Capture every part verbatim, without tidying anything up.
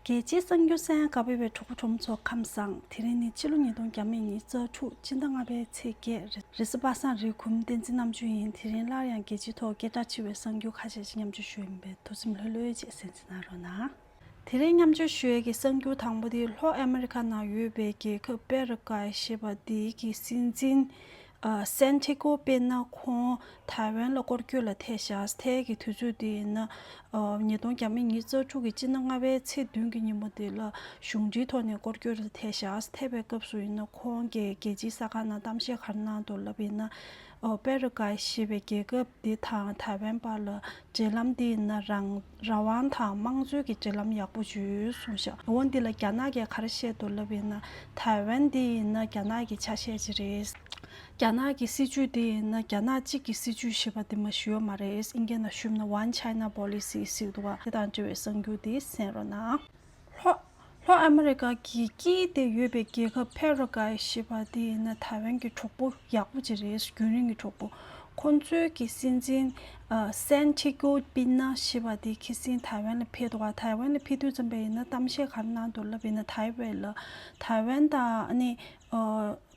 རྒྱལ་སྤྱིའི་གསར་འགྱུར་གསན་ག་པའི་གྲོགས་པོ་གྲོགས་མོ་ཚོ་ཁམས་བཟང་། དེ་རིང་ནི་ཕྱི་ལོ་ཉིས་སྟོང་ཉི་ཤུ་རྩ་དྲུག་སྤྱི་ཟླ་ལྔ་པའི་ཚེས་བརྒྱད་རེས་གཟའ་པ་སངས་རེས། གུས་མོ་བསྟན་འཛིན་རྣམ་དཔྱོད་ཡིན། དེ་རིང་སླར་ཡང་རྒྱལ་སྤྱིའི་ཐོག་སྐད་གྲགས་ཆེ་བའི་གསར་འགྱུར་ཁ་ཤས་ཤིག་མཉམ་སྤྱོད་ཞུ་ཡིན་པས། ཐུགས་སེམས་ལྷོད་ལྷོད་བྱས་གསན་གཟིགས་གནང་རོགས་གནང་། དེ་རིང་མཉམ་སྤྱོད་ཞུ་ཡས་ཀྱི་གསར་འགྱུར་དང་པོ་དེ་ལྷོ་ཨ་མི་རི་ཀ་ནང་ཡོད་པའི་རྒྱལ་ཁབ་པེ་ར་ཀའི་ཞེས་པ་དེའི་གི་སྲིད་འཛིན་ཨ་སན་ཏི་ཀོ་པེ་ན་ཁོང་ཐའེ་ཝན་ལ་སྐོར་སྐྱོད་ལ་ཐད་བཞག་ཐད་ཀྱི་དུས་ཚོད་དེ་ཡིན་ན་ཨ་ཉིས་སྟོང་ཉི་ཤུ་རྩ་དྲུག་གི་སྤྱི་ཟླ་ལྔ་པའི་ཚེས་བདུན་གྱི་ཉིན་མོ་དེ་ལ་གཞུང་འབྲེལ་ཐོག་ནས་སྐོར་སྐྱོད་ལ་ཐད་བཞག་ཐད་པའི་སྐབས་སུ་ཡིན་ན་ཁོང་གིས་རྒྱལ་སྤྱིའི་གསར་ཁང་ནང་གཏམ་བཤད་ག་རེ་གནང་འདུག་ལབ་ཡིན་ན། ཨོ་པེ་ར་ཀའི་ཞེས་པའི་རྒྱལ་ཁབ་འདི་དང་ཐའེ་ཝན་བར་ལ་འབྲེལ་ལམ་འདི་ཡིན་ན་རང་རང་དབང་དང་དམངས་གཙོའི་གི་འབྲེལ་ལམ་ཡག་པོ་ཡོད་གསུངས་ཤག་འོ་འདི་ལ་རྒྱ་ནག་གིས་ག་རེ་བཤད་འདུག་ལབ་ཡིན་ན། ཐའེ་ཝན་འདི་ཡིན་ན་རྒྱ་ནག་གི་ཆ་ཤས་ཅིག་རེད། རྒྱ་ནག་གི་སྲིད་ཇུས་འདི་ཡིན་ན་རྒྱ་ནག་གཅིག་གི་སྲིད་ཇུས་ཞེས་པ་འདི་མ་ཞུ་ཡོད་མ་རེད། ཨིན་སྐད་ནང་ཞུས་ན་One China Policy ཟེར་འདུག་བ། དེ་དང་འབྲེལ་བའི་གསར་འགྱུར་འདི་གསན་རོགས་གནང་། ལྷོ་ལྷོ་ཨ་མི་རི་ཀ་གི་དཀྱིལ་དེ་ཡོད་པའི་རྒྱལ་ཁབ་ཕེ་ར་ཀའི་ཞེས་པ་དེ་ཡིན་ན་ཐའེ་ཝན་གྱི་གྲོགས་པོ་ཡག་པོ་ཅིག་རེད། རྒྱུན་རིང་གི་གྲོགས་པོ། ཁོང་ཚོའི་གི་སྲིད་འཛིན་ཨ་སན་ཏི་ཀོ་པི་ན་ཞེས་པ་དེ་ཁ་སང་ཐའེ་ཝན་ལ་ཕེབས་འདུག་ག་ཐའེ་ཝན་ལ་ཕེབས་དུས་ཙམ་པ་ཡིན་ན་གཏམ་བཤད་ག་རེ་གནང་འདུག་ལབ་ཡིན་ན། ཐའེ་ཝན་ལ་ཐའེ་ཝན་དང་ཨ་ནི་ཨ་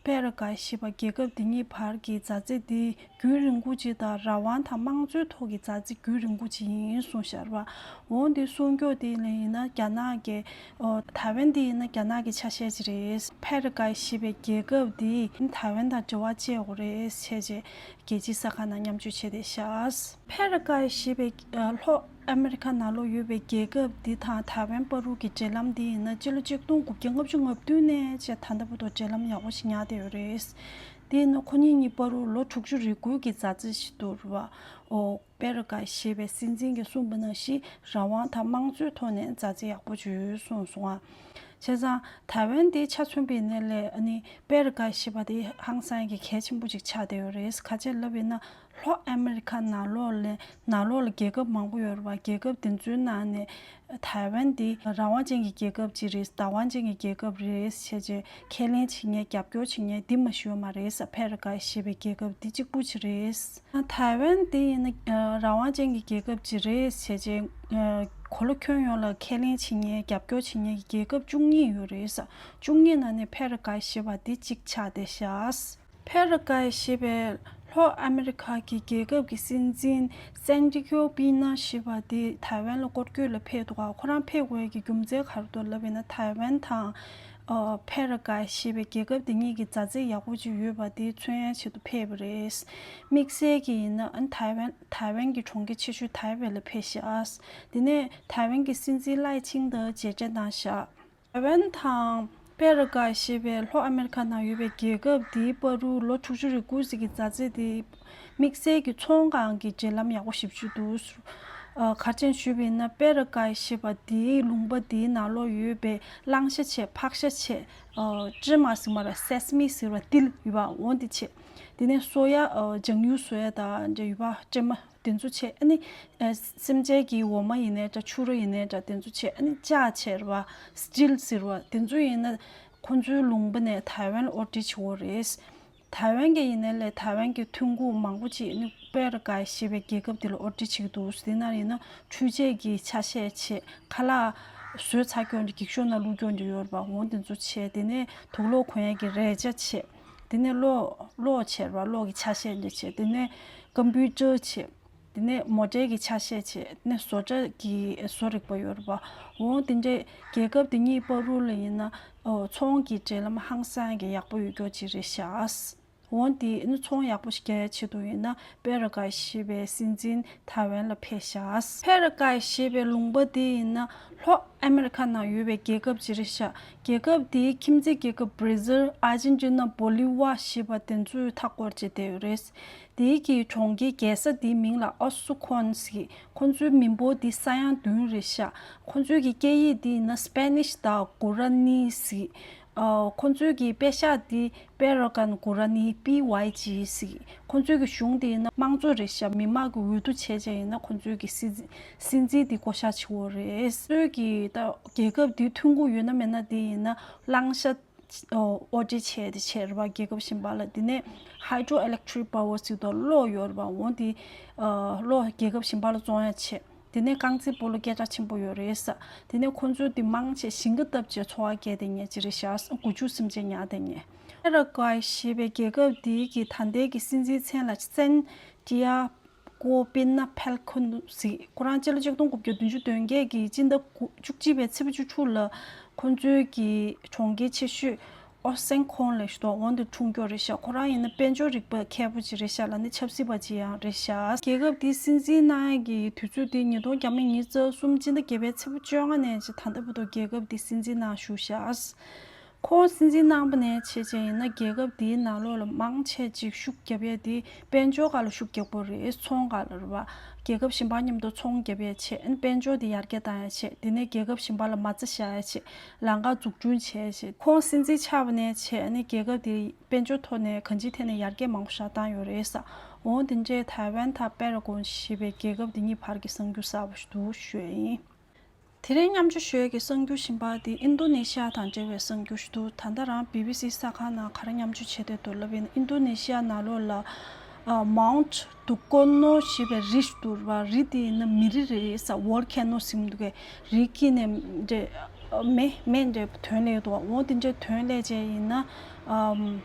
ཕེ་ར་ཀའི་ཞེས་པ་རྒྱལ་ཁབ་དེ་གཉིས་བར་གྱི་མཛའ་བརྩེ་དེ་རྒྱུན་རིང་པོ་ཅིག་དང་རང་དབང་དང་དམངས་གཙོའི་ཐོག་གི་མཛའ་བརྩེ་རྒྱུན་རིང་པོ་ཅིག་ཡིན་གསུངས་ཤག་རེད་བ། འོ་འདི་གསུང་སྐྱོར་དེ་ལ་ཡིན་ན་རྒྱ་ནག་གི་ཨོ་ཐའེ་ཝན་དེ་ཡིན་ན་རྒྱ་ནག་གི་ཆ་ཤས་ཅིག་རེད། ཕེ་ར་ཀའི་ཞེས་པའི་རྒྱལ་ཁབ་དེ་ཐའེ་ཝན་དང་འབྲེལ་བ་བཅད་དགོས་རེད་བྱས་རྗེས་རྒྱལ་སྤྱིའི་གསར་ཁང་ནང་མཉམ་སྤྱོད་བྱས་བསྡད་ཤག་ཕེ་ར་ཀའི་ཞེས་པའི་ཨ་ལྷོ་ཨ་མི་རི་ཀ་ནང་ལོགས་ཡོད་པའི་རྒྱལ་ཁབ་འདི་དང་ཐའེ་ཝན་བར་དུ་གི་འབྲེལ་ལམ་འདི་ཡིན་ན་སྤྱི་ལོ་ཆིག་སྟོང་དགུ་བརྒྱ་ལྔ་བཅུ་ང་བདུན་ནས་བྱས་ད་ལྟ་བར་དུ་འབྲེལ་ལམ་ཡག་པོ་ཞིག་ཉར་བསྡད་ཡོད་རེད། དེ་ཡིན་ན་ཁོ་གཉིས་གཉིས་བར་དུ་ལོ་དྲུག་ཅུ་རེ་དགུ་གི་མཛའ་བརྩེ་ཞིག་འདུག་རེད་བ། ཨོ་པེ་ར་ཀའི་ཞེས་པའི་སྲིད་འཛིན་གྱིས་གསུངས་པ་ནང་བཞིན་རང་དབང་དང་དམངས་གཙོའི་ཐོག་ནས་མཛའ་བརྩེ་ཡག་པོ་ཅིག་ཡོད་གསུངས་སོང་ང་། བྱས་ཙང་ཐའེ་ཝན་དེ་ཆ་མཚོན་པ་ཡིན་ནའི་ཨ་ནི་པེ་ར་ཀའི་ཞེས་པ་དེ་ཧང་སང་གི་གལ་ཆེན་པོ་ཅིག་ཆགས་བསྡད་ཡོད་རེད། ག་ཅི་ལབ་ཡིན་ན་ལྷོ་ཨ་མི་རི་ཀ་ནང་ལོགས་ལ་ནང་ལོགས་ལ་རྒྱལ་ཁབ་མང་པོ་ཡོད་རེད་བ། རྒྱལ་ཁབ་དེ་ཚོའི་ནང་ནས་ཐའེ་ཝན་འདི་རང་དབང་ཅན་གྱི་རྒྱལ་ཁབ་ཅིག་རེད། བདག་དབང་ཅན་གྱི་རྒྱལ་ཁབ་རེད་བྱས་རྗེས་ཁས་ལེན་བྱེད་མཁན་རྒྱབ་སྐྱོར་བྱེད་མཁན་འདི་མ་ཞུ་བ་མ་རེད་ས། ཕེ་ར་ཀའི་ཞེས་པའི་རྒྱལ་ཁབ་འདི་གཅིག་པུ་ཅིག་རེད། ཐའེ་ཝན་དེ་ཡིན་ན་ཨ་རང་དབང་ཅན་གྱི་རྒྱལ་ཁབ་ཅིག་རེད་བྱས་རྗེས་ཨ་གོ་ལ་ཁྱོན་ཡོངས་ལ་ཁས་ལེན་བྱེད་མཁན་རྒྱབ་སྐྱོར་བྱེད་མཁན་གྱི་རྒྱལ་ཁབ་བཅུ་གཉིས་ཡོད་རེད་ས། བཅུ་གཉིས་ནང་ནས་ཕེ་ར་ཀའི་ཞེས་པ་འདི་གཅིག་ཆགས་བསྡད་ཤག་ཕེ་ར་ཀའི་ཞེས་པའི་ལྷོ་ཨ་མི་རི་ཀ་གི་རྒྱལ་ཁབ་ཀྱི་སྲིད་འཛིན་སན་ཏི་ཀོ་པི་ན་ཞེས་པ་དེ་ཐའེ་ཝན་ལ་སྐོར་སྐྱོད་ལ་ཕེབས་འདུག་ག་ཁོ་རང་ཕེབས་དགོས་ཀྱི་རྒྱུ་མཚན་ག་རེ་འདུག་ལབ་ཡིན་ན། ཐའེ་ཝན་དང་ཨ་ཕེ་ར་ཀའི་ཞེས་པའི་རྒྱལ་ཁབ་དེ་གཉིས་ཀྱི་མཛའ་བརྩེ་ཡག་པོ་ཅིག་ཡོད་པ་དེ་མཚོན་ཡ་ཆེད་དུ་ཕེབས་པ་རེད། དམིགས་བསལ་གྱིས་ཡིན་ན་ཨ་ཐའེ་ཝན་ཐའེ་ཝན་གྱི་གྲོང་ཁྱེར་ཆེ་ཤོས་ཐའེ་པེ་ལ་ཕེབས་ཤག་དེ་ནས་ཐའེ་ཝན་གྱི་སྲིད་འཛིན་ལའེ་ཆིང་དང་མཇལ་འཕྲད་གནང་ཤག་ཐའེ་ཝན་དང་པེ་ར་ཀའི་ཞེས་པའི་ལྷོ་ཨ་མེ་རི་ཁ་ནང་ཡོད་པའི་རྒྱལ་ཁབ་དེའི་བར་དུ་ལོ་དྲུག་ཅུ་རེ་དགུ་ཙམ་གྱི་མཛའ་བརྩེ་དེ་དམིགས་བསལ་གྱི་ཚོང་ཁང་གི་འབྲེལ་ལམ་ཡག་པོ་ཞེ་པོ་ཅིག་འདུག་ཨ་ག་རེ་བྱས་ནས་ཞུས་པ་ཡིན་ན། པེ་ར་ཀའི་ཞེས་པ་དེའི་ལུང་པ་དེའི་ནང་ལོགས་ཡོད་པའི་གླང་ཤ་བྱས། ཕག་ཤ་བྱས། ཨ་ཀྲི་མ་ཟེར་མ་ར་སེ་སི་མི་ཟེར་བ་ཏིལ་ཡོད་པ་འོ་འདི་བྱས། དེ་ནས་བཟོ་ཡ་ཨ་ལྗང་ཡུ་བཟོ་ཡ་དང་འདྲ་ཡོད་པ་ཀྲི་མ། དེ་ཚོ་བྱས། ཨ་ནི་ཨ་སེམས་ཅན་གྱི་འོ་མ་ཡིན་ནའི་འདྲ། ཕྱུ་ར་ཡིན་ནའི་འདྲ། དེ་ཚོ་བྱས། ཨ་ནི་ལྕགས་བྱས་རེད་བ། སི་ཊིལ་ཟེར་བ། དེ་ཚོ་ཡིན་ན་ཁོང་ཚོའི་ལུང་པ་ནས་ཐའེ་ཝན་ལ་ཨོར་ཌར་བྱེད་ཀྱི་ཡོད་རེད། ཐའེ་ཝན་གྱི་ཡིན་ནའི་ལས་ཐའེ་ཝན་གྱི་ཐོན་ཁུངས་མང་པོ་ཅིག་ཨ་ནི་པེ་ར་ཀའི་ཞེས་པའི་རྒྱལ་ཁབ་དེ་ལ་ཨོར་ཌར་བྱེད་ཀྱི་འདུག་དེ་ནང་ཡིན་ན་འཕྲུལ་ཆས་ཀྱི་ཆ་ཤས་བྱས། ཁ་ལག་བཟོས་ཚར་ཀྱོག་འདྲ་འགྱིག་ཤོག་ནང་བླུགས་ཀྱོག་འདྲ་ཡོད་རེད་བ། འོ་དེ་ཚོ་བྱས། དེ་ནས་དུག་ལོག་གོན་ཡ་གི་རས་ཆ་བྱས། དེ་ནས་གློག་གློག་བྱས་རེད་བ། གློག་གི་ཆ་ཤས་འདྲ་བྱས། དེ་ནས་ཀམ་པུ་ཊར་བྱས། དེ་ནས་མོ་ཊའི་གི་ཆ་ཤས་བྱས། དེ་ནས་བཟོ་གྲྭ་གི་བཟོ་རིག་པ་ཡོད་རེད་བ། འོ་དེ་འདྲའི་རྒྱལ་ཁབ་དེ་གཉིས་བར་དུ་ལ་ཡིན་ན་ཨོ་ཚོང་གི་འབྲེལ་ལམ་ཧང་སང་གི་ཡག་པོ་ཡོད་ཀྱོག་ཅིག་རེད་ཤག་འོ་དེ་ནི་ཚོང་ཡག་པོ་ཞིག་རྒྱག་ཡ་ཆེད་དུ་ཡིན་ན་པེ་ར་ཀའི་ཞེས་པའི་སྲིད་འཛིན་ཐའེ་ཝན་ལ་ཕེབས་ཤག་པེ་ར་ཀའི་ཞེས་པའི་ལུང་པ་དེ་ཡིན་ན་ལྷོ་ཨ་མེ་རི་ཁ་ནང་ཡོད་པའི་རྒྱལ་ཁབ་ཅིག་རེད་ཤག་རྒྱལ་ཁབ་དེའི་ཁྱིམ་མཚེས་རྒྱལ་ཁབ་བྷར་ཛིལ། ཨར་ཇེན་ཊི་ན། བོ་ལི་ཝ་ཞེས་པ་དེ་ཚོས་མཐའ་སྐོར་བྱས་བསྡད་ཡོད་རེད། དེའི་གི་གྲོང་ཁྱེར་རྒྱལ་ས་དེའི་མིང་ལ་ཨ་སུ་ཁོན་ཟེར། ཁོང་ཚོའི་མི་འབོར་དེ་ས་ཡ་བདུན་རེད་ཤག་ཁོང་ཚོའི་གི་སྐད་ཡིག་དེ་ཡིན་ན་སི་པེ་ནིཤ་དང་གུ་ར་ནི་ཟེར། ཨ་ཁོང་ཚོའི་གི་པེ་ཤག་དེ་པེ་ར་ཀན་གུ་ར་ནི། པི་ཝའི་ཇི་ཟེར། ཁོང་ཚོའི་གི་གཞུང་དེ་ཡིན་ན་དམངས་གཙོ་རེད་ཤག་མི་དམངས་གི་འོས་བསྡུ་བྱས་བྱས་ཡིན་ན་ཁོང་ཚོའི་གི་སྲིད་སྲིད་འཛིན་དེ་བསྐོ་བཞག་བྱེད་ཀྱི་ཡོད་རེད། ཁོང་ཚོའི་གི་ད་རྒྱལ་ཁབ་དེའི་ཐོན་ཁུངས་ཡོད་ན་མེད་ན་དེ་ཡིན་ན་གླང་ཤ། ཨོ་ཨོར་ཌར་བྱས་ཏེ་བྱས་རེད་བ། རྒྱལ་ཁབ་གཞན་པ་ལ། དེ་ནས་ཧའི་ཌྲོ་ཨི་ལེག་ཊི་རིག་པ་ཝར་ཟེར་དང་གློག་ཡོད་རེད་བ། འོ་དེ་ཨ་གློག་རྒྱལ་ཁབ་གཞན་པ་ལ་བཙོང་ཡ་བྱས། དེ་ནས་རྐང་རྩེད་སྤོ་ལོ་སྐད་གྲགས་ཆེན་པོ་ཡོད་རེད་ས། དེ་ནས་ཁོང་ཚོས་དེ་མང་ཆེ་ཞིང་ཁ་བཏབ་བྱས་འཚོ་བ་སྐྱེལ་བསྡད་མཁན་ཅིག་རེད་ཤག་སྒོ་ཕྱུགས་སེམས་ཅན་ཉར་བསྡད་མཁན། པེ་ར་ཀུའེ་ཞེས་པའི་རྒྱལ་ཁབ་འདིའི་གི་ད་ལྟའི་གི་སྲིད་འཛིན་མཚན་ལ་སན་ཏི་ཡ་ཀོ་པི་ན་ཕལ་ཁོ་ཟེར། ཁོ་རང་སྤྱི་ལོ་ཆིག་སྟོང་དགུ་བརྒྱ་བདུན་ཅུ་དོན་བརྒྱད་ཀྱི་སྤྱི་ཟླ་དགུ་བཅུ་གཅིག་པའི་ཚེས་པ་བཅུ་དྲུག་ལ་ཁོང་ཚོའི་གི་གྲོང་ཁྱེར་ཆེ་ཤོས་ཨོ་སེང་ཁོང་ལ་ཞུ་དོ་འོང་དུ་འཁྲུངས་སྐྱོར་རེད་ཤག་ཁོ་རང་ཡིན་ན་དཔལ་འབྱོར་རིག་པའི་མཁས་པོ་ཅིག་རེད་ཤག་ལ་ནི་ཆབ་སྲིད་པ་ཅིག་ཡང་རེད་ཤག་རྒྱལ་ཁབ་དེའི་སྲིད་འཛིན་གནང་ཡས་ཀྱི་དུས་ཚོད་དེ་ཉིས་སྟོང་བརྒྱ་མེད་ཉི་ཤུ་རྩ་གསུམ་སྤྱི་ཟླ་བརྒྱད་པའི་ཚེས་པ་བཅོ་ལྔ་ནས་ཅིག་ད་ལྟ་བར་དུ་རྒྱལ་ཁབ་དེའི་སྲིད་འཛིན་གནང་བཞུགས་ཤག་ཁོང་སྲིད་འཛིན་གནང་པ་ནས་བྱས་བྱས་ཡིན་ན་རྒྱལ་ཁབ་དེའི་ནང་ལོགས་ལ་མང་ཆེ་ཅིག་ཤུགས་རྒྱབ་ཡས་དེ་དཔལ་འབྱོར་སྒང་ལ་ཤུགས་རྒྱག་པ་རེད། ཚོང་སྒང་ལ་རེད་བ། རྒྱལ་ཁབ་གཞན་པ་མཉམ་དུ་ཚོང་རྒྱབ་ཡས་ཆེད་ཨ་ནི་དཔལ་འབྱོར་དེ་ཡར་རྒྱས་བཏང་ཡས་ཆེད། དེ་ནས་རྒྱལ་ཁབ་གཞན་པ་ལ་མ་རྩ་བཞག་ཡས་ཆེད། ལམ་ཁ་འཛུགས་སྐྲུན་བྱས་ཆེད། ཁོང་སྲིད་འཛིན་ཆགས་པ་ནས་བྱས་ཨ་ནི་རྒྱལ་ཁབ་དེ་དཔལ་འབྱོར་ཐོག་ནས་གང་ཅིའི་ཐད་ནས་ཡར་རྒྱས་མང་པོ་ཞིག་བཏང་ཡོད་རེད་ས། འོང་དེ་འདྲའི་ཐའེ་ཝན་དང་པེ་ར་ཀུའེ་ཞེས་པའི་རྒྱལ་ཁབ་དེ་གཉིས་བར་གྱི་གསར་འགྱུར་གསར་པ་ཞིག་འདུག་ཞུ་ཡས་ཡིན། དེ་རིང་མཉམ་སྤྱོད་ཞུ་ཡས་ཀྱི་གསར་འགྱུར་གཞན་པ་དེ་ཨིན་རྡོ་ནེ་ཤི་ཡ་དང་འབྲེལ་བའི་གསར་འགྱུར་ཞིག་འདུག་ད་ལྟ་རང་བི་བི་སི་གསར་ཁང་ནང་ག་རེ་མཉམ་སྤྱོད་བྱས་བསྡད་འདུག་ལབ་ཡིན་ན། ཨིན་རྡོ་ནེ་ཤི་ཡ་ནང་ལོགས་ལ་ཨ་མའུན་ཊི་དུ་ཀོ་ནོ་ཞེས་པའི་རི་ཞིག་འདུག་ར། རི་དེ་ཡིན་ན་མེ་རི་རེད་ས། ཝོལ་ཁེ་ནོ་ཟེར་གྱི་འདུག་གས། རི་དཀྱིལ་ནས་འདྲེ་མེ་མེ་འདྲེ་ཐོན་སླེབས་འདུག་འོ་དེ་འདྲས་ཐོན་སླེབས་བྱས་ཡིན་ན་ཨམ།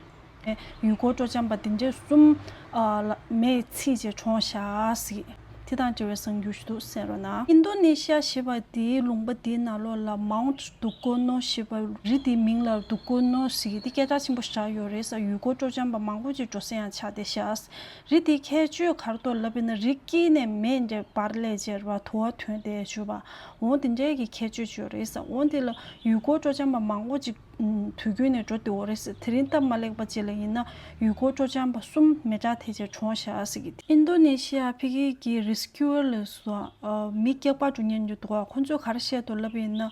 ཡུལ་སྐོར་སྤྲོ་འཆམ་པ་དེ་འདྲས་གསུམ་ཨ་ལ་མེས་ཚིག་བྱས་གྲོངས་ཤག་ཟེར། དེ་དང་འབྲེལ་བའི་གསར་འགྱུར་ཞིག་འདུག་གསན་རོགས་གནང་། ཨིན་རྡོ་ནེ་ཤི་ཡ་ཞེས་པ་དེའི་ལུང་པ་དེའི་ནང་ལོགས་ལ་མའུན་ཊི་དུ་ཀོ་ནོ་ཞེས་པ། རི་དེའི་མིང་ལ་དུ་ཀོ་ནོ་ཟེར་གྱི་དེ་སྐད་གྲགས་ཆེན་པོ་ཞིག་ཆགས་ཡོད་རེད་ས། ཡུལ་སྐོར་སྤྲོ་འཆམ་པ་མང་པོ་ཅིག་འགྲོ་ས་ཡང་ཆགས་བསྡད་ཤག་རི་དེའི་ཁྱད་ཆོས་ག་རེ་འདུག་ལབ་ཡིན་ན་རི་དཀྱིལ་ནས་མེ་འདྲེ་འབར་སླེབས་བྱས་ར་དུ་བ་ཐོན་བསྡད་བྱུང་བ། འོ་དེ་འདྲའི་གི་ཁྱད་ཆོས་ཅིག་ཡོད་རེད་ས། འོ་དེ་ལ་ཡུལ་སྐོར་སྤྲོ་འཆམ་པ་མང་པོ་ཅིག་དུས་རྒྱུན་ནས་འགྲོ་བསྡད་ཡོད་རེད་ཟེར། དེ་རིང་སྟབས་མ་ལེགས་པ་ཅིག་ལ་ཡིན་ན་ཡུལ་སྐོར་སྤྲོ་འཆམ་པ་གསུམ་མེ་སྲེག་ཐེབས་བྱས་གྲོངས་ཤག་ཟེར་གྱི། ཨིན་རྡོ་ནེ་ཤི་ཡ་ཕ་གི་གི་རེ་སི་ཀིའུ་ལ་སོགས་ཨ་མི་སྐྱག་པ་འགྲོ་མཁན་ཅིག་འདུག་ག་ཁོང་ཚོས་ག་རེ་བཤད་འདུག་ལབ་པ་ཡིན་ན།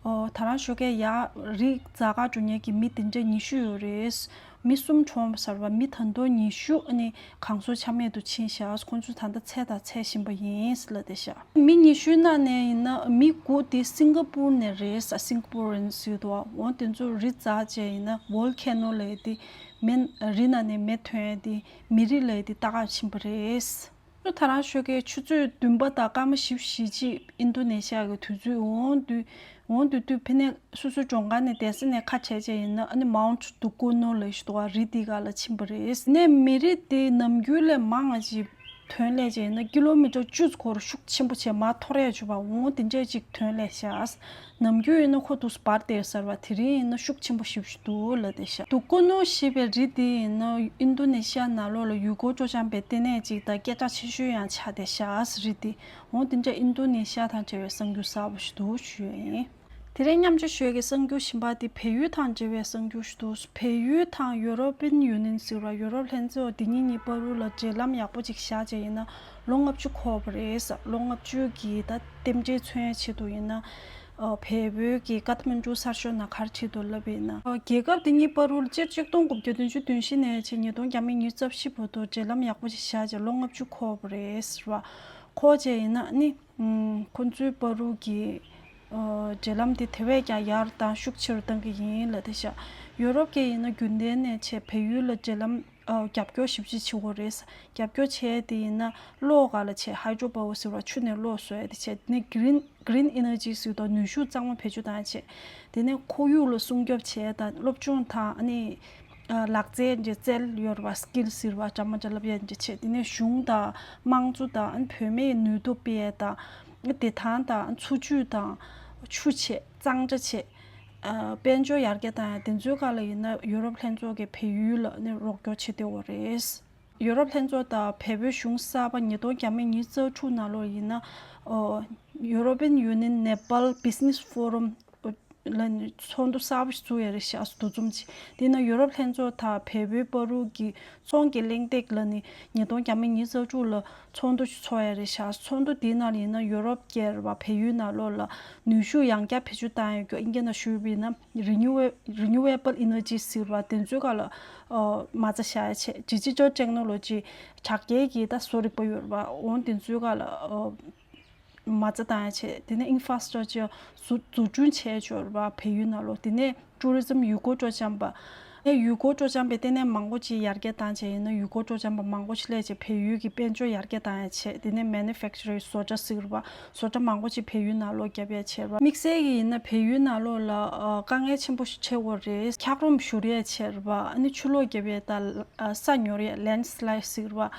ཨོ་ད་རང་ཞོགས་ཀས་ཡར་རི་འཛེག་ག་འགྲོ་མཁན་གྱི་མི་དེ་འདྲ་ཉི་ཤུ་ཡོད་རེད། མི་གསུམ་གྲོངས་པ་ཟེར་བ། མི་ད་དུང་ཉི་ཤུ་ཨ་ནི་གངས་གསོལ་ཆ་མེད་དུ་ཕྱིན་ཤག་ཁོང་ཚོ་ད་ལྟ་འཚོལ་དང་འཚོལ་བཞིན་པ་ཡིན་ལབ་བསྡད་ཤག་མི་ཉི་ཤུའི་ནང་ནས་ཡིན་ན་མི་དགུ་དེ་སིང་ག་པུར་ནས་རེད་ས། སིང་ག་པུར་ཡིན་ཟེར་འདུག་འོ་དེ་ཚོ་རི་འཛེག་བྱས་ཡིན་ན་ཝོལ་ཁེ་ནོ་ལབ་ཡས་དེ་མེ་རི་ནང་ནས་མེ་ཐོན་ཡས་དེ་མེ་རི་ལབ་ཡས་དེ་ལྟ་ག་ཕྱིན་པ་རེད། ད་རང་ཞོགས་ཀས་ཆུ་ཚོད་བདུན་པ་དང་སྐར་མ་བཞི་བཅུ་ཞེ་གཅིག་ཨིན་རྡོ་ནེ་ཤི་ཡ་གི་དུས་ཚོད། འོང་དུས་འོང་དུས་དུས་ཕ་ནས་སོ་སོའི་མགྲོན་ཁང་ནས་གདན་ས་ནས་ཁ་བྲལ་བྱས་ཡིན་ན་ཨ་ནི་མའུན་ཊི་དུ་ཀོ་ནོ་ལབ་ཡས་ཞིག་འདུག་ག་རི་དེ་ག་ལ་ཕྱིན་པ་རེད། ནས་མེ་རི་དེ་ནམ་རྒྱུན་ལས་མང་བ་ཅིག་ཐོན་སླེབས་བྱས་ཡིན་ན་ཀི་ལོ་མི་ཊར་བཅུ་སྐོར་ཤུགས་ཆེན་པོ་བྱས་མར་འཐོར་ཡས་བྱུང་བ། འོང་དེ་འདྲས་ཅིག་ཐོན་སླེབས་ཤག་ནམ་རྒྱུན་ཡིན་ན་ཁོ་འདུག་སེ་འབར་བསྡད་ཟེར་བ། དེ་རིང་ཡིན་ན་ཤུགས་ཆེན་པོ་ཞེ་པོ་ཞིག་འདུག་ལབ་བསྡད་ཤག་དུ་ཀོ་ནོ་ཞེས་པའི་རི་དེ་ཡིན་ན་ཨིན་རྡོ་ནེ་ཤི་ཡ་ནང་ལོགས་ལ་ཡུལ་སྐོར་སྤྲོ་འཆམ་པའི་ལྟེ་གནས་ཅིག་དང་སྐད་གྲགས་ཆེ་ཤོས་ཡང་ཆགས་བསྡད་ཤག་རི་དེ། འོང་དེ་འདྲ་ཨིན་རྡོ་ནེ་ཤི་ཡ་དང་འབྲེལ་བའི་གསར་འགྱུར་གསར་པ་ཞིག་འདུག་ཞུ་ཡས་ཡིན། དེ་རིང་མཉམ་སྤྱོད་ཞུ་ཡས་ཀྱི་གསར་འགྱུར་གཞན་པ་དེ་བལ་ཡུལ་དང་འབྲེལ་བའི་གསར་འགྱུར་ཞིག་འདུག་བལ་ཡུལ་དང་ཡུ་རོ་པིན་ཡུ་ནི་ཡན་ཟེར་བ། ཡུ་རོབ་ལྷན་ཚོགས་འདི་ཉིན་གཉིས་བར་དུ་ལ་འབྲེལ་ལམ་ཡག་པོ་ཅིག་བཞག་བྱས་ཡིན་ན་ལོ་ལྔ་བཅུ་འཁོར་བ་རེད། ལོ་ལྔ་བཅུ་གི་ད་རྟེན་འབྲེལ་མཚོན་ཡས་ཆེད་དུ་ཡིན་ན། ཨ་བལ་པོའི་གི་ཀ་ཐ་མན་ཌུ་གསར་ཤོག་ནང་ག་རེ་བྲིས་འདུག་ལབ་པ་ཡིན་ན། ཨ་རྒྱལ་ཁབ་འདི་གཉིས་བར་དུ་སྤྱིར་ཆིག་སྟོང་དགུ་བརྒྱ་བདུན་ཅུ་དོན་བཞི་ནས་བྱས་ཉིས་སྟོང་བརྒྱ་མེད་ཉི་ཤུ་རྩ་བཞི་བར་དུ་འབྲེལ་ལམ་ཡག་པོ་ཞིག་བཞག་བྱས་ལོ་ལྔ་བཅུ་འཁོར་བ་རེད་ཟེར་བ། འཁོར་བྱས་ཡིན་ན་ནི། ཨུམ། ཁོང་ཚོའི་བར་དུ་གི་ཨ་འབྲེལ་ལམ་དེ་དེ་བས་ཀྱང་ཡར་དང་ཤུགས་ཆེ་རུ་གཏང་གི་ཡིན་ལབ་བསྡད་ཤག་ཡུ་རོབ་ཀྱིས་ཡིན་ན་རྒྱུན་ལྡན་ནས་བྱས་བལ་ཡུལ་ལ་འབྲེལ་ལམ་ཨ་རྒྱབ་སྐྱོར་ཞེ་པོ་ཅིག་བྱེད་ཀྱི་ཡོད་རེད། རྒྱབ་སྐྱོར་བྱས་དེ་ཡིན་ན་གློག་སྒང་ལ་བྱས་ཧའི་ཌྲོ་པ་ཝར་ཟེར་བ། ཆུ་ནས་གློག་བཟོ་ཡས་དེ་བྱས། དེ་ནས་གི་རིན་གི་རིན་ཨེ་ནར་ཇི་ཟེར་དང་ནུས་ཤུགས་གཙང་མ་བེད་སྤྱོད་བཏང་ཡས་བྱས། དེ་ནས་ཁོར་ཡུག་ལ་སྲུང་སྐྱོབ་བྱས་དང་སློབ་སྦྱོང་དང་ཨ་ནི། ཨ་ལག་རྩལ་འདྲ་རྩལ་ཡོད་རེད་བ། སི་ཀིལ་ཟེར་བ་འདྲ་མ་འདྲ་ལབ་ཡས་འདྲ་བྱས། དེ་ནས་གཞུང་དང་དམངས་གཙོ་དང་ཨ་ནི་བུད་མེད་ནུས་སྟོབས་སྤེལ་ཡས་དང་། བདེ་ཐང་དང་འཚོ་བཅུད་དང་ཆུ་བྱས་གཙང་སྦྲ་བྱས། ཨ་དཔལ་འབྱོར་ཡར་རྒྱས་བཏང་ཡས་དེ་ཚོའི་སྒང་ལ་ཡིན་ན་ཡུ་རོབ་ལྷན་ཚོགས་ཀྱིས་བལ་ཡུལ་ལ་ནི་རོགས་སྐྱོར་བྱེད་བསྡད་ཡོད་རེད། ཡུ་རོབ་ལྷན་ཚོགས་དང་བལ་པོའི་གཞུང་གསར་པ་ཉིས་སྟོང་བརྒྱ་མེད་ཉི་ཤུ་རྩ་དྲུག་ནང་ལོགས་ཡིན་ན། ཨོ་European Union Nepal Business Forum ལ་ནི་ཚོགས་འདུ་གསར་པ་ཞིག་བཙུགས་ཡ་རེད་ཤག་འདུ་འཛོམས་ཅིག་དེ་ནི་ཡུ་རོབ་ལྷན་ཚོགས་དང་བལ་པོའི་བར་དུ་གི་ཚོང་གི་གླེང་སྟེགས་ལ་ནི་ཉིས་སྟོང་བརྒྱ་མེད་ཉི་ཤུ་རྩ་དྲུག་ལ་ཚོགས་འདུ་ཞིག་ཚོགས་ཡ་རེད་ཤག་ཚོགས་འདུ་དེའི་ནང་ལ་ཡིན་ན་ཡུ་རོབ་ཀྱིས་རེད་བ། བལ་ཡུལ་ནང་ལོགས་ལ་ནུས་ཤུགས་ཡང་བསྐྱར་བེད་སྤྱོད་བཏང་ཡ་རྒྱུ་ཨིན་སྐད་ནང་ཞུས་པ་ཡིན་ན་Renewa- Renewable Energy ཟེར་བ་དེ་ཚོའི་སྒང་ལ་ཨ་མ་རྩ་བཞག་ཡ་བྱས། Digital Technology དྲ་རྒྱའི་གི་ད་བཟོ་རིག་པ་ཡོད་རེད་བ། འོང་དེ་ཚོའི་སྒང་ལ་ཨ། མ་རྩ་བཏང་ཡ་བྱས། དེ་ནས་infrastructure བཟོ་འཛུགས་སྐྲུན་བྱས་ཡོད་རེད་བ། བལ་ཡུལ་ནང་ལོགས། དེ་ནས་tourism ཡུལ་སྐོར་སྤྲོ་འཆམ་པ། ཡུལ་སྐོར་སྤྲོ་འཆམ་པའི་ལྟེ་གནས་མང་པོ་ཅིག་ཡར་རྒྱས་བཏང་བྱས་ཡིན་ན། ཡུལ་སྐོར་སྤྲོ་འཆམ་པ་མང་པོ་ཞིག་སླེབས་བྱས་བལ་ཡུལ་གྱི་དཔལ་འབྱོར་ཡར་རྒྱས་བཏང་ཡ་བྱས། དེ་ནས་manufacturing བཟོ་གྲྭ་ཟེར་བ། བཟོ་གྲྭ་མང་པོ་ཅིག་བལ་ཡུལ་ནང་ལོགས་བརྒྱབ་ཡ་བྱས་རེད་བ། དམིགས་བསལ་གྱི་ཡིན་ན་བལ་ཡུལ་ནང་ལོགས་ལ་ཨ་དཀའ་ངལ་ཆེན་པོ་ཞིག་འཕྲད་ཡོད་རེད། འཁྱགས་རོམ་བཞུར་ཡ་བྱས་རེད་བ། ཨ་ནི་ཆུ་ལོག་བརྒྱབ་ཡ་དང་ཨ་ས་ཉོར་ཡ་landslide ཟེར་བ།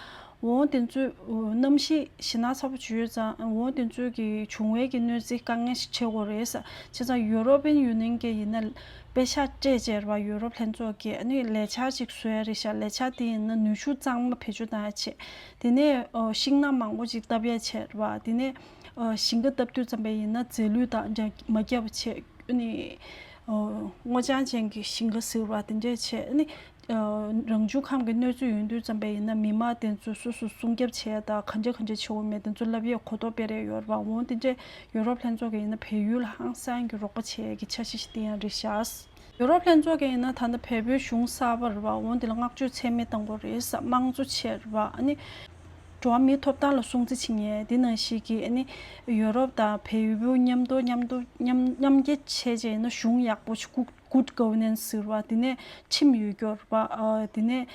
འོ་དེ་ཚོའི་གནམ་གཤིས་ཞེད་སྣང་ཚ་པོ་ཅིག་ཡོད་ཙང་། འོ་དེ་ཚོའི་གི་བྱུང་བའི་གི་གནོད་འཚེ་དཀའ་ངལ་ཞིག་འཕྲད་ཡོད་རེད། བྱས་ཙང་European Union གི་ཡིན་ན་པེ་ཤག་སྤྲད་བྱས་རེད་བ། ཡུ་རོབ་ལྷན་ཚོགས་ཀྱིས་ཨ་ནི་ལས་འཆར་ཅིག་བཟོ་ཡ་རེད་ཤག་ལས་འཆར་དེ་ཡིན་ན་ནུས་ཤུགས་གཙང་མ་བེད་སྤྱོད་བཏང་ཡ་བྱས། དེ་ནས་ཨ་ཤིང་ནགས་མང་པོ་ཅིག་བཏབ་ཡ་བྱས་རེད་བ། དེ་ནས་ཨ་ཞིང་ཁ་བཏབ་དུས་ཙམ་པ་ཡིན་ན་རྫས་ལུད་དང་འདྲ་མ་བརྒྱབ་པ་བྱས། ཨ་ནི་ཨ་སྔོ་ལྗང་ཅན་གྱི་ཞིང་ཁ་ཟེར་བ་དེ་འདྲས་བྱས། ཨ་ནི་ཨ་རང་བྱུང་ཁམས་ཀྱི་གནོད་འཚེ་ཡོང་དུས་ཙམ་པ་ཡིན་ན་མི་མང་དེ་ཚོ་སོ་སོ་སྲུང་སྐྱོབ་བྱས་དང་ག་འདྲས་ག་འདྲས་བྱེད་དགོས་མེད་དེ་ཚོ་ལབ་ཡས་གོ་རྟོགས་སྤེལ་ཡས་ཡོད་རེད་བ། འོ་དེ་འདྲས་ཡུ་རོབ་ལྷན་ཚོགས་ཀྱིས་ཡིན་ན་བལ་ཡུལ་ལ་ཧང་སང་གི་རོགས་པ་བྱེད་ཡས་ཀྱི་འཆར་གཞི་ཞིག་བཏིང་ཡ་རེད་ཤག་ཡུ་རོབ་ལྷན་ཚོགས་ཀྱིས་ཡིན་ན་ད་ལྟ་བལ་པོའི་གཞུང་གསར་པ་རེད་བ། འོ་འདི་ལ་བསྔགས་བརྗོད་ཚད་མེད་བཏང་དགོས་རེད་ཟེར་དམངས་གཙོ་བྱས་རེད་བ། ཨ་ནི་འགྲོ་བ་མིའི་ཐོབ་ཐང་ལ་སྲུང་བརྩི་བྱེད་མཁན་དེ་ནང་བཞིན་གྱི་ཨ་ནི་ཡུ་རོབ་དང་བལ་པོ་མཉམ་དུ་མཉམ་དུ་མཉམ་མཉམ་འབྲེལ་བྱས་བྱས་ཡིན་ན་གཞུང་ཡག་པོ་ཞིག good governance ཟེར་བ། དེ་ནས་ཁྲིམས་ཡོད་རྒྱུ་རེད་བ། ཨ་དེ་ནས་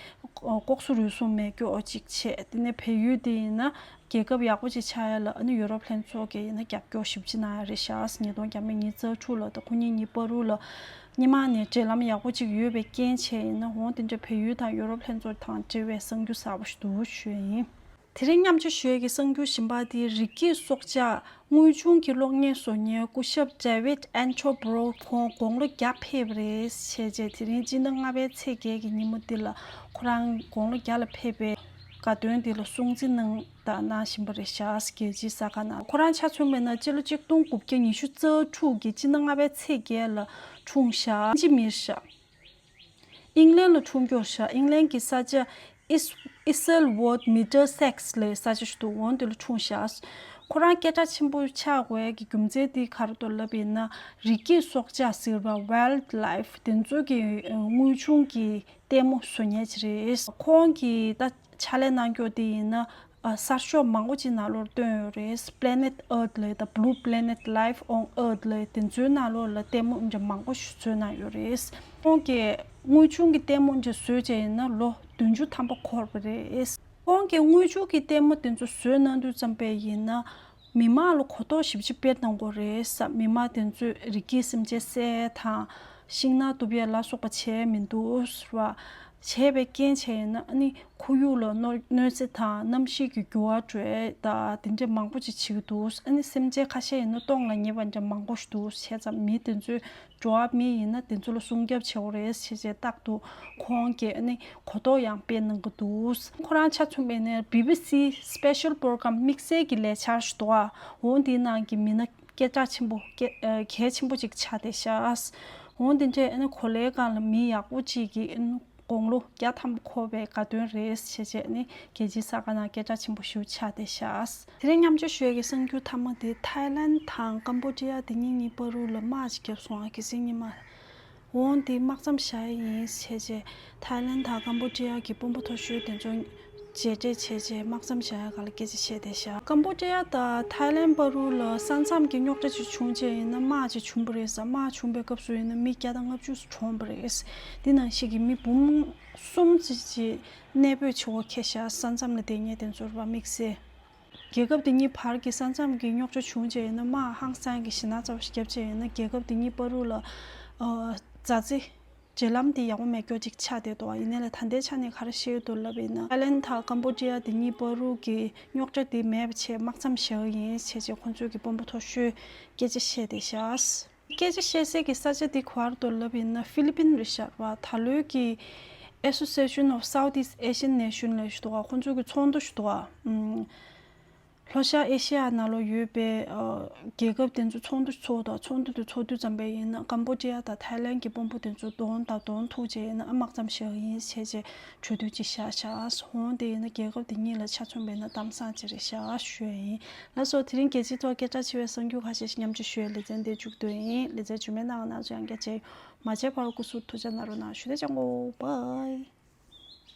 ལྐོག་ཟ་རུལ་སུངས་མེད་རྒྱུ་ཅིག་བྱས། དེ་ནས་བལ་ཡུལ་དེ་ཡིན་ན་རྒྱལ་ཁབ་ཡག་པོ་ཅིག་ཆགས་ཡ་ལ་ཨ་ནི་ཡུ་རོབ་ལྷན་ཚོགས་ཀྱིས་ཡིན་ན་རྒྱབ་སྐྱོར་ཞེ་པོ་ཅིག་གནང་ཡ་རེད་ཤག་ཉིས་སྟོང་བརྒྱ་མེད་ཉི་ཤུ་རྩ་དྲུག་ལ་དང་ཁོ་གཉིས་གཉིས་བར་དུ་ལ་སྔོན་མ་ནས་འབྲེལ་ལམ་ཡག་པོ་ཅིག་ཡོད་པའི་རྐྱེན་བྱས་ཡིན་ན། འོ་དེ་འདྲ་བལ་ཡུལ་དང་ཡུ་རོབ་ལྷན་ཚོགས་དང་འབྲེལ་བའི་གསར་འགྱུར་གསར་པ་ཞིག་འདུག་ཞུ་ཡ་ཡིན། དེ་རིང་མཉམ་སྤྱོད་ཞུ་ཡས་ཀྱི་གསར་འགྱུར་གཞན་པ་དེ་རི་སྐྱེས་སྲོག་ཆགས་དངོས་བྱུང་གི་གློག་བརྙན་བཟོ་མཁན་སྐུ་ཞབས་David Attenborough ཁོང་དགུང་ལོ་བརྒྱ་ཕེབས་པ་རེད། བྱས་རྗེས་དེ་རིང་སྤྱི་ཟླ་ལྔ་པའི་ཚེས་བརྒྱད་ཀྱི་ཉིན་མོ་འདི་ལ་ཁོ་རང་དགུང་ལོ་བརྒྱ་ལ་ཕེབས་པའི་དགའ་སྟོན་འདི་ལ་སྲུང་བརྩི་གནང་དང་གནང་བཞིན་པ་རེད་ཤག་རྒྱལ་སྤྱིའི་གསར་ཁང་ནང་། ཁོ་རང་ཆ་མཚོན་པ་ཡིན་ན་སྤྱི་ལོ་ཆིག་སྟོང་དགུ་བརྒྱ་ཉི་ཤུ་རྩ་དྲུག་གི་སྤྱི་ཟླ་ལྔ་པའི་ཚེས་བརྒྱད་ལ་འཁྲུངས་ཤག་ཕིན་ཇི་མི་རེད་ཤག་ཨིང་ལན་ལ་འཁྲུངས་ཀྱོག་ཤག་ཨིང་ལན་གྱི་ས་ཆ་ཨིས་Isleworth Middlesex ལབ་ས་ཆ་ཞིག་འདུག་འོ་འདི་ལ་འཁྲུངས་ཤག་ཁོ་རང་སྐད་གྲགས་ཆེན་པོ་ཆགས་དགོས་ཀྱི་རྒྱུ་མཚན་དེ་ག་རེ་འདུག་ལབ་ཡིན་ན། རི་སྐྱེས་སྲོག་ཆགས་ཟེར་བ་wild life དེ་ཚོ་གི་དངོས་བྱུང་གི་ལྟད་མོ་བཟོ་མཁན་ཅིག་རེད། ཁོང་གིས་ད་ཕྱག་ལས་གནང་ཀྱོག་དེ་ཡིན་ན། ཨ་གསར་ཤོག་མང་པོ་ཅིག་ནང་ལོགས་བཏོན་ཡོད་རེད། Planet Earth ལབ་དང་Blue Planet Life on Earth ལབ་དེ་ཚོའི་ནང་ལོགས་ལ་ལྟད་མོ་འདྲ་མང་པོ་ཞིག་བཟོས་གནང་ཡོད་རེད། ཁོང་གིས་དངོས་བྱུང་གི་ལྟད་མོ་འདྲ་བཟོས་བྱས་ཡིན་ན་ལོ་བདུན་ཅུ་ཐམ་པ་འཁོར་བ་རེད། ཁོང་གིས་དངོས་བྱུང་གི་ལྟད་མོ་དེ་ཚོ་བཟོས་གནང་དུས་ཙམ་པ་ཡིན་ན་མི་མང་ལ་གོ་རྟོགས་ཞེ་པོ་ཅིག་སྤེལ་གནང་དགོས་རེད་ཟེར། མི་མང་དེ་ཚོས་རི་སྐྱེས་སེམས་ཅན་བསད་དང་ཤིང་ནགས་གཏུབ་ཡས་ལ་སོགས་པ་བྱས་མི་འདུག་ཟེར་བ། བྱས་པའི་རྐྱེན་བྱས་ཡིན་ན་ཨ་ནི་ཁོར་ཡུག་ལ་གནོད་གནོད་འཚེ་དང་གནམ་གཤིས་ཀྱི་འགྱུར་བ་འགྲོ་ཡས་དང་དེ་འདྲས་མང་པོ་ཅིག་བྱེད་ཀྱི་འདུག་ཨ་ནི་སེམས་ཅན་ཁ་ཤས་ཡིན་ན་སྟོངས་ལ་ཉེ་བ་འདྲ་མང་པོ་ཞིག་འདུག་བྱས་ཙང་མི་དེ་ཚོས་འགྲོ་བ་མི་ཡིན་ན་དེ་ཚོ་ལ་སྲུང་སྐྱོབ་བྱེད་དགོས་རེད་ཟེར་བྱས་རྟག་ཏུ་ཁོང་གིས་ཨ་ནི་གོ་རྟོགས་ཡང་སྤེལ་གནང་གི་འདུག་ཁོ་རང་ཆ་མཚོན་པ་ཡིན་ན་བི་བི་སི་Special Program དམིགས་བསལ་གྱི་ལས་འཆར་ཞིག་འདུག་འོ་འདིའི་ནང་གི་མི་སྣ་སྐད་གྲགས་ཆེན་པོ་སྐད་ཨ་གལ་ཆེན་པོ་ཅིག་ཆགས་བསྡད་ཤག་འོ་འདི་འདྲས་ཨ་ནི་གོ་ལའི་སྒང་ལ་མི་ཡག་པོ་ཅིག་གིས་ཨ་ནི་དགུང་ལོ་བརྒྱ་ཐམ་པ་འཁོར་བའི་དགའ་སྟོན་རེད་ཟེར་བྱས་ནས་རྒྱལ་སྤྱིའི་གསར་ཁང་ནང་སྐད་གྲགས་ཆེན་པོ་ཞིག་ཆགས་བསྡད་ཤག་དེ་རིང་མཉམ་སྤྱོད་ཞུ་ཡས་ཀྱི་གསར་འགྱུར་མཐའ་མ་དེ་ཐའི་ལན་དང་ཀམ་བོ་ཌི་ཡ་དེ་གཉིས་གཉིས་བར་དུ་ལ་དམག་ཅིག་བརྒྱབ་སོང་ཨ། གལ་སྲིད་སྔོན་མ་འོང་དེ་དམག་མཚམས་བཞག་ཡས་ཡིན་ཟེར་བྱས་ཐའི་ལན་དང་ཀམ་བོ་ཌི་ཡ་གི་དཔོན་པོ་མཐོ་ཤོས་དེ་ཚོ་མཇལ་འཕྲད་བྱས་རྗེས་དམག་མཚམས་བཞག་ཡ་སྒང་ལ་སྐད་ཆ་བཤད་བསྡད་ཤག་ཀམ་བོ་ཌི་ཡ་དང་ཐའི་ལན་བར་དུ་ལ་ས་མཚམས་ཀྱི་རྙོག་དྲ་ཅིག་བྱུང་རྗེས་ཡིན་ན་དམག་ཅིག་བྱུང་བ་རེད་ཟེར། དམག་བྱུང་བའི་སྐབས་སུ་ཡིན་ན་མི་བརྒྱ་དང་ལྔ་བཅུ་གྲོངས་པ་རེད། དེ་ནང་བཞིན་གྱི་མི་འབུམ་གསུམ་ཅིག་ཅིག་གནས་སྤོས་བྱེད་དགོས་ཁེལ་ཤག་ས་མཚམས་ལ་བསྡད་མཁན་དེ་ཚོར་བ་དམིགས་བསལ། རྒྱལ་ཁབ་དེ་གཉིས་བར་གྱི་ས་མཚམས་ཀྱི་རྙོག་དྲ་བྱུང་རྗེས་ཡིན་ན་དམག་ཧང་སང་གི་ཞེད་སྣང་ཚ་པོ་ཞིག་བརྒྱབ་རྗེས་ཡིན་ན་རྒྱལ་ཁབ་དེ་གཉིས་བར་དུ་ལ་ཨ་མཛའ་བརྩེ་འབྲེལ་ལམ་དེ་ཡག་པོ་མེད་སྐྱོ་ཅིག་ཆགས་བསྡད་འདུག་ཡིན་ནའི་ལ་ད་ལྟའི་ཆ་ནས་ག་རེ་བཤད་ཀྱི་འདུག་ལབ་ཡིན་ན་ཐའི་ལན་དང་ཀམ་བོ་ཌི་ཡ་དེ་གཉིས་བར་དུ་གི་རྙོག་དྲ་དེ་མེད་པ་བྱས་དམག་མཚམས་བཞག་གི་ཡིན་བྱས་རྗེས་ཁོང་ཚོའི་གི་དཔོན་པོ་མཐོ་ཤོས་སྐད་ཆ་བཤད་བསྡད་ཤག་སྐད་ཆ་བཤད་སའི་གི་ས་ཆ་དེ་ག་བར་དུ་ལབ་ཡིན་ན་ཧྥི་ལི་པིན་རེད་ཤག་པ། ད་ལོའི་གི་Association of Southeast Asian Nation ལབ་ཞིག་འདུག་ཁོང་ཚོའི་གི་ཚོགས་འདུ་ཞིག་འདུག་ཨ་ལྷོ་ཤར་ཨེ་ཤི་ཡ་ནང་ལོགས་ཡོད་པའི་ཨ་རྒྱལ་ཁབ་དེ་ཚོ་ཚོགས་འདུ་ཚོགས་དང་། ཚོགས་འདུ་དེ་ཚོགས་དུས་ཙམ་པ་ཡིན་ན་ཀམ་བོ་ཌི་ཡ་དང་ཐའི་ལན་གྱི་དཔོན་པོ་དེ་ཚོ་གདོང་དང་གདོང་ཐུག་བྱས་ཡིན་ན་ཨ་དམག་མཚམས་བཞག་ཡིན་བྱས་བྱས་གྲོས་བསྡུར་ཅིག་བཞག་བཞག་འོང་དེ་ཡིན་ན་རྒྱལ་ཁབ་དེ་གཉིས་ལ་ཆ་མཚོན་པ་ཡིན་ན་གཏམ་བཟང་ཅིག་རེད་བཞག་ཞུ་ཡ་ཡིན། ལགས་སོ། དེ་རིང་རྒྱལ་སྤྱིའི་ཐོག་སྐད་གྲགས་ཆེ་བའི་གསར་འགྱུར་ཁ་ཤས་ཤིག་མཉམ་སྤྱོད་ཞུ་ཡའི་ལེ་ཚན་འདི་མཇུག་བསྡུ་ཡིན། ལེ་ཚན་རྗེས་མའི་ནང་ང་ང་ཚོ་ཡང་བསྐྱར་མཇལ་ཡོང་། མ་མཇལ་བར་སྐུ་གཟུགས་ཐུགས་ཅག་གནང་རོགས་གནང་ཞུ། དེ་ཅང་གོ་བའི།